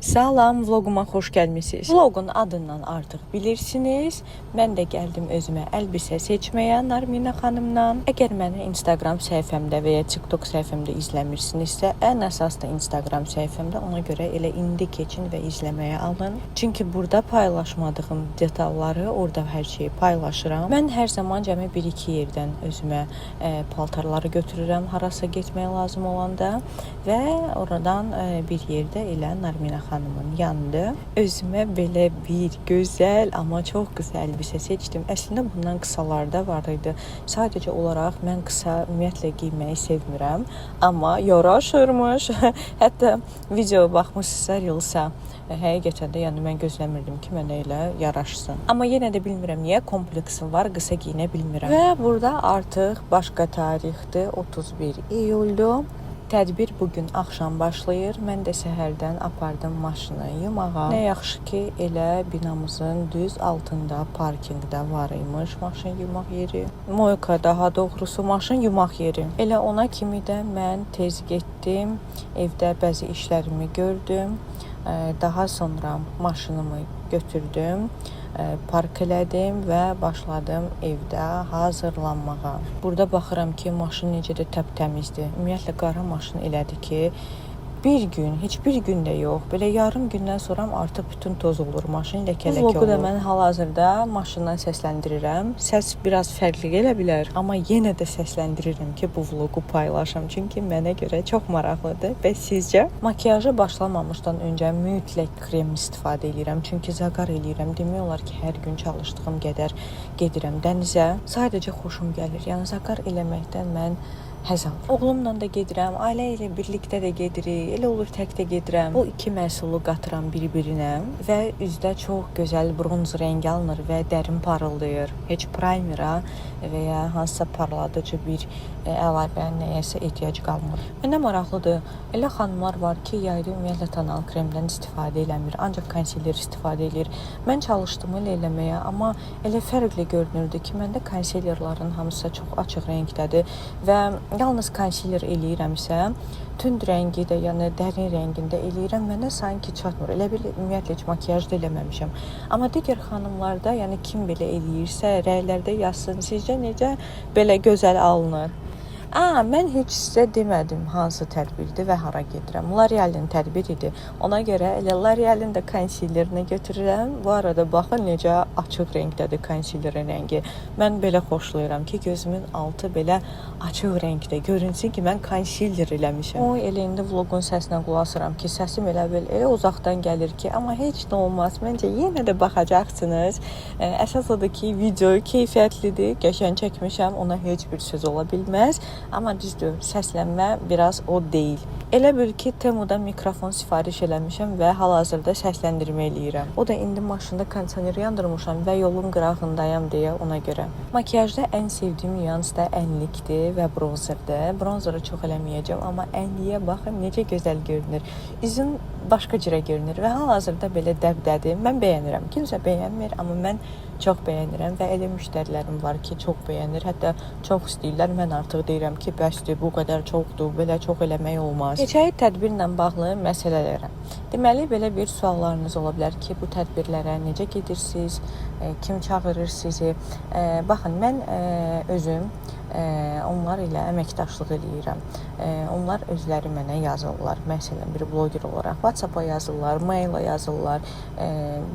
Salam, vloguma xoş gəlmisiniz. Vlogun adından artıq bilirsiniz. Mən də gəldim özümə əlbisə seçməyə Narmina xanımla. Əgər məni Instagram səhifəmdə və ya TikTok səhifəmdə izləmirsinizsə, ən əsas da Instagram səhifəmdə, ona görə elə indi keçin və izləməyə alın. Çünki burada paylaşmadığım detalları orada hər şeyi paylaşıram. Mən hər zaman cəmi bir-iki yerdən özümə paltarları götürürəm harasa getmək lazım olanda və oradan bir yerdə elə Narmina xanımın yanında özümə belə bir gözəl, amma çox qısa əlbisə seçdim. Əslində bundan qısalar da var idi. Sadəcə olaraq mən qısa ümumiyyətlə geyməyi sevmirəm, amma yaraşırmış. Hətta video baxmışsınızsa Reels-a, həqiqətən də yəni mən gözləmirdim ki, mənə elə yaraşsın. Amma yenə də bilmirəm niyə kompleksim var, qısa geyinə bilmirəm. Və burada artıq başqa tarixdir, 31 iyuldur. Tədbir bu gün axşam başlayır. Mən də səhərdən apardım maşını yumağa. Nə yaxşı ki, elə binamızın düz altında parkinqdə var imiş maşın yumaq yeri. Moyka, daha doğrusu maşın yumaq yeri. Elə ona kimi də mən tez getdim. Evdə bəzi işlərimi gördüm. Daha sonra maşınımı götürdüm, park elədim və başladım evdə hazırlanmağa. Burada baxıram ki, maşın necə də təptəmizdir. Ümumiyyətlə qara maşın elədi ki, bir gün, heç bir gün də yox, belə yarım gündən sonra artıq bütün toz olur, maşın ləkə-ləkə olur. Vloqu da mən hal-hazırda maşından səsləndirirəm. Səs biraz fərqli gələ bilər, amma yenə də səsləndirirəm ki, bu vloqu paylaşım. Çünki mənə görə çox maraqlıdır. Və sizcə? Makiyaja başlamamışdan öncə mütləq krem istifadə edirəm. Çünki zaqar eləyirəm. Demək olar ki, hər gün çalışdığım qədər gedirəm dənizə. Sadəcə xoşum gəlir. Yəni zaqar eləməkdən mən həzz alıram. Oğlumla da gedirəm, ailə ilə birlikdə də gedirik. Elə olur tək də gedirəm. Bu iki məhsulu qatıram bir-birinə və üzdə çox gözəl bronz rəngi alınır və dərin parıldayır. Heç primera və ya hansısa parladıcı bir əlavə nəyəsə ehtiyac qalmır. Mənə maraqlıdır. Elə xanımlar var ki, yayda ümumiyyətlə tonal kremdən istifadə eləmir, ancaq konsiler istifadə eləyir. Mən çalışdım elə eləməyə, amma elə fərqli görünürdü ki, məndə konsilerlərin hamısı çox açıq rəngdədir və yalnız konsiler eləyirəmsə, tünd rəngi də, yəni dərin rəngində eləyirəm, mənə sanki çatmır. Elə bil ümumiyyətlə heç makiyaj da eləməmişəm. Amma digər xanımlarda, yəni kim belə eləyirsə, rəylərdə yazsın. Sizcə necə belə gözəl alınır? Mən heç sizə demədim hansı tədbirdir və hara gedirəm. L'Oreal-in tədbiridir. Ona görə elə L'Oreal-in də konsilerini götürürəm. Bu arada baxın necə açıq rəngdədir konsilerin rəngi. Mən belə xoşlayıram ki, gözümün altı belə açıq rəngdə görünsün ki, mən konsiler eləmişəm. Oy, elə indi vloqun səsinə qulaq asıram ki, səsim elə bil elə uzaqdan gəlir ki, amma heç nə olmaz. Məncə yenə də baxacaqsınız. Əsas odur ki, video keyfiyyətlidir, qəşəng çəkmişəm, ona heç bir söz ola bilməz. Amma düzdür, səslənmə biraz o deyil. Elə bil ki, Temudan mikrofon sifariş eləmişəm və hal-hazırda səsləndirmə eləyirəm. O da indi maşında kondisioner yandırmışam və yolun qırağındayam deyə ona görə. Makiyajda ən sevdiyim nüans da ənlikdir və bronzerdir. Bronzeru çox eləməyəcəm, amma ənliyə baxın necə gözəl görünür. Üzün başqa cürə görünür və hal-hazırda belə dəbdədir. Mən bəyənirəm. Kimsə bəyənmir, amma mən çox bəyənirəm və elə müştərilərim var ki, çox bəyənir. Hətta çox istəyirlər. Mən artıq deyirəm ki, bəsdir, bu qədər çoxdur, belə çox eləmək olmaz. Keçək tədbirlə bağlı məsələlərə. Deməli, belə bir suallarınız ola bilər ki, bu tədbirlərə necə gedirsiniz, kim çağırır sizi? Baxın, mən özüm onlar ilə əməkdaşlıq eləyirəm. Onlar özləri mənə yazırlar. Məsələn, bir bloger olaraq WhatsApp-a yazırlar, mail-a yazırlar,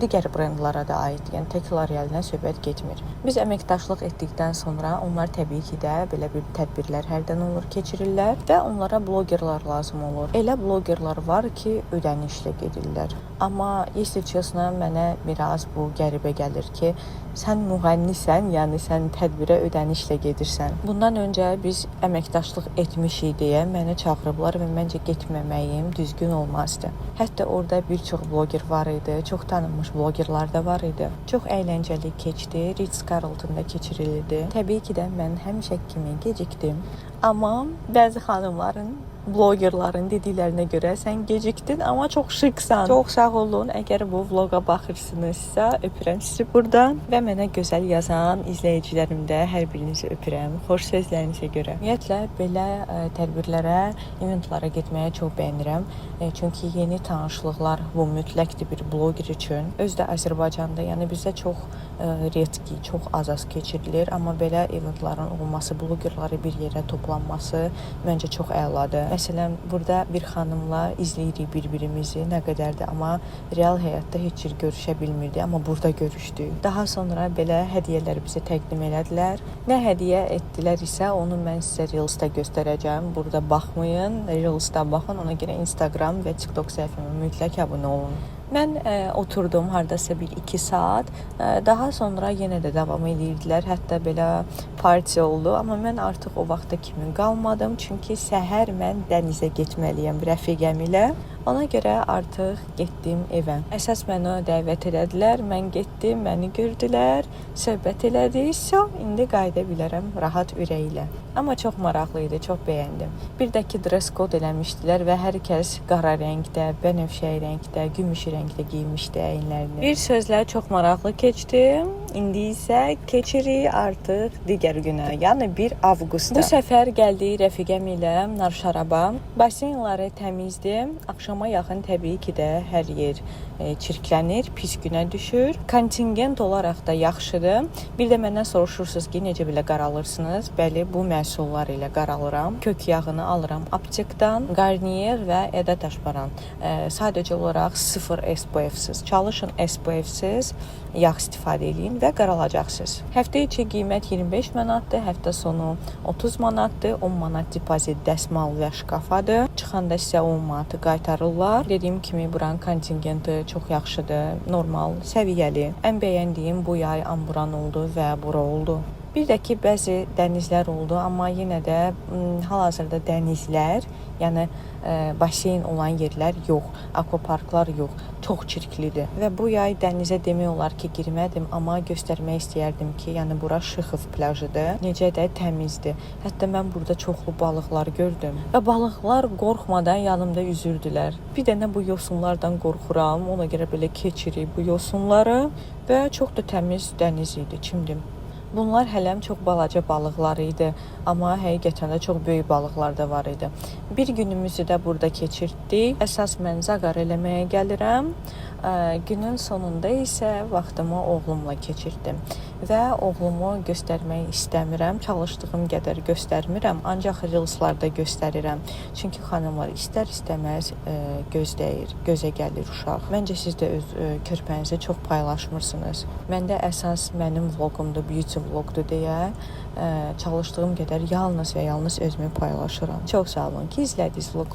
digər brendlara da aid, yəni tək L'Oreal-dən söhbət getmir. Biz əməkdaşlıq etdikdən sonra onlar təbii ki də belə bir tədbirlər hərdən olur, keçirirlər və onlara blogerlar lazım olur. Elə blogerlar var ki, ödənişlə gedirlər. Amma если честно, mənə biraz bu qəribə gəlir ki, sən müğənnisən, yəni sən tədbirə ödənişlə gedirsən. Bundan öncə biz əməkdaşlıq etmişik deyə məni çağırıblar və məncə getməməyim düzgün olmazdı. Hətta orada bir çox bloger var idi, çox tanınmış blogerlar da var idi. Çox əyləncəli keçdi, Ritz Carltonda keçirildi. Təbii ki də mən həmişə kimi gecikdim. Amma bəzi xanımların Blogerların dediklərinə görə sən gecikdin, amma çox şıksan. Çox sağ olun. Əgər bu vloqa baxırsınızsa, öpürəm sizi buradan və mənə gözəl yazan izləyicilərim də hər birinizi öpürəm. Xoş sözlərinizə görə. Ümumiyyətlə belə tədbirlərə, eventlara getməyi çox bəyənirəm. Çünki yeni tanışlıqlar bu mütləqdir bir bloger üçün. Özü də Azərbaycanda, yəni bizdə çox redki, çox az-az keçirilir, amma belə eventların olması, blogerları bir yerə toplanması məncə çox əladır. Məsələn, burada bir xanımla izləyirik bir-birimizi nə qədərdir, amma real həyatda heç cür görüşə bilmirdik, amma burada görüşdük. Daha sonra belə hədiyyələr bizə təqdim elədilər. Nə hədiyyə etdilər isə onu mən sizə Reels-da göstərəcəm. Burada baxmayın, Reels-da baxın. Ona görə Instagram və TikTok səhifəmə mütləq abunə olun. Mən oturdum hardasa bir 2 saat. Daha sonra yenə də davam edirdilər. Hətta belə parti oldu, amma mən artıq o vaxta kimi qalmadım, çünki səhər mən dənizə getməliyəm rəfiqəm ilə. Ona görə artıq getdim evə. Əsas məni dəvət elədilər. Mən getdim, məni gördülər, söhbət elədik. So, indi qayıda bilərəm rahat ürəklə. Amma çox maraqlı idi, çox bəyəndim. Bir də ki dress code eləmişdilər və hər kəs qara rəngdə, bənövşəyi rəngdə, gümüşü rəngdə geyinmişdi əyinlərini. Bir sözlə çox maraqlı keçdi. İndi isə keçirik artıq digər günə, yəni 1 avqusta. Bu səfər gəldik rəfiqəm ilə Narşaraba. Baseynləri təmizdir. Axşama yaxın təbii ki də hər yer çirklənir, pis günə düşür. Kontingent olaraq da yaxşıdır. Bir də məndən soruşursunuz ki, necə belə qaralırsınız? Bəli, bu məhsullar ilə qaralıram. Kök yağını alıram aptekdan, Garnier və Eda Taşbaran. Sadəcə olaraq 0 SPF-siz. Çalışın SPF-siz yağ istifadə eləyin və qaralacaqsınız. Həftə içi qiymət 25 manatdır, həftə sonu 30 manatdır, 10 manat depozit dəsmal və şkafadır. Çıxanda sizə 10 manatı qaytarırlar. Dediyim kimi buranın kontingenti çox yaxşıdır, normal, səviyyəli. Ən bəyəndiyim bu yay Amburan oldu və bura oldu. Bir də ki, bəzi dənizlər oldu, amma yenə də hal-hazırda dənizlər, yəni baseyn olan yerlər yox, akvaparklar yox, çox çirklidir. Və bu yay dənizə demək olar ki, girmədim, amma göstərmək istəyərdim ki, yəni bura Şıxov plajıdır. Necə də təmizdir. Hətta mən burada çoxlu balıqlar gördüm və balıqlar qorxmadan yanımda üzürdülər. Bir dənə bu yosunlardan qorxuram, ona görə belə keçirik bu yosunları və çox da təmiz dəniz idi, çimdim. Bunlar hələm çox balaca balıqlar idi, amma həqiqətən də çox böyük balıqlar da var idi. Bir günümüzü də burada keçirtdik. Əsas mən zaqar eləməyə gəlirəm. Günün sonunda isə vaxtımı oğlumla keçirtdim və oğlumu göstərmək istəmirəm. Çalışdığım qədər göstərmirəm, ancaq Reels'larda göstərirəm. Çünki xanımlar istər-istəməz göz dəyir, gözə gəlir uşaq. Məncə siz də öz körpənizi çox paylaşmırsınız. Məndə əsas mənim vloqumdur, beauty vloqdur deyə çalışdığım qədər yalnız və yalnız özümü paylaşıram. Çox sağ olun ki, izlədiniz vloqu.